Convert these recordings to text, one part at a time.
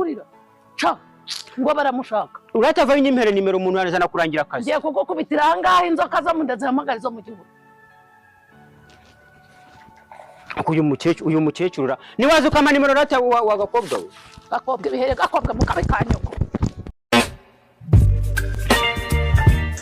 Kurira ca ngo baramushaka. Uratavayo unyimere nimero, umuntu arazana kurangira akazi. Ngiye kugukubitira ahangaha inzoka zo mu nda zihamagara izo mu gihugu. Uyu mukecuru ra niwaza ukampa nimero rata wa gakobwa we. Gakobwa ibihere, gakobwa mu kabi ka nyoko.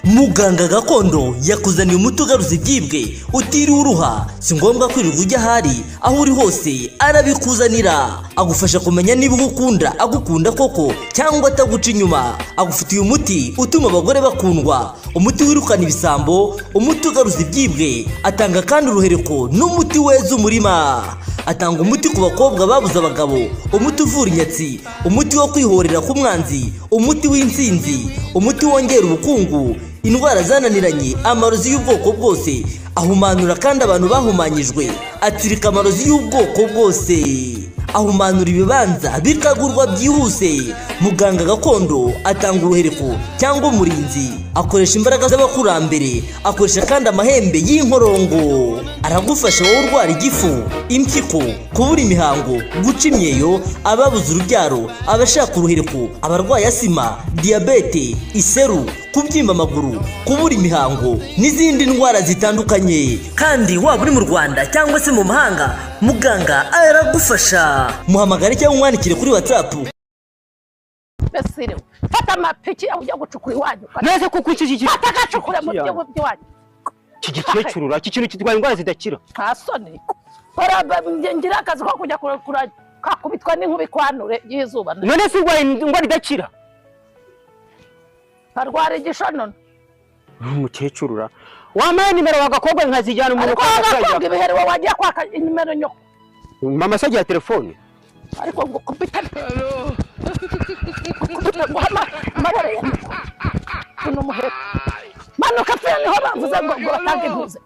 Muganga gakondo yakuzaniye umuti ugaruza ibyibwe utiriwe uruha. Si ngombwa kwirirwa ujya ahari, aho uri hose arabikuzanira. Agufasha kumenya niba uwo ukunda agukunda koko cyangwa ataguca inyuma. Agufitiye umuti utuma abagore bakundwa, umuti wirukana ibisambo, umuti ugaruza ibyibwe. Atanga kandi uruhereko n'umuti weza umurima. Atanga umuti ku bakobwa babuze abagabo, umuti uvura inyatsi, umuti wo kwihorera k'umwanzi, umuti w'intsinzi, umuti wongera ubukungu, indwara zananiranye, amarozi y'ubwoko bwose. Ahumanura kandi abantu bahumanyijwe, atsirika amarozi y'ubwoko bwose, ahumanura ibibanza bikagurwa byihuse. Muganga gakondo atanga uruhereko cyangwa umurinzi, akoresha imbaraga z'abakurambere, akoresha kandi amahembe y'inkorongo. Aragufasha wowe urwara igifu, impyiko, kubura imihango, guca imyeyo, ababuze urubyaro, abashaka uruhereko, abarwaye asima, diyabete, iseru, kubyimba amaguru, kubura imihango n'izindi ndwara zitandukanye. Kandi waba uri mu Rwanda cyangwa se mu mahanga, muganga aragufasha. Muhamagare cyangwa umwandikire kuri WhatsApp. Mbese fata amapiki ujya gucukura iwanyu. Neze kuko iki Fata agacukure mu gihugu by'iwanyu. Iki gikecuru ra, iki kintu kirwaye indwara zidakira. Nta soni. Ngira akazi ko kujya kurakura, kakubitwa n'inkuba ikwanure y'izuba. None se urwaye indwara idakira? Karwara igishonono. Umukecuru ra, wampaye nimero wa gakobwa nkazijyana umuntu Ariko kwa agakobwa ibiheri, wowe wagiye kwaka inimero nyoko. Mama se agira telefone? Ariko ngo kubita kubita ngo amabere ya nyoko uno muheto. Manuka pe, niho bavuze ngo batange impuze.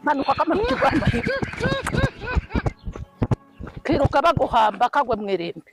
Manuka kamanuka igwamba, kiruka baguhamba kagwe mu irimbi.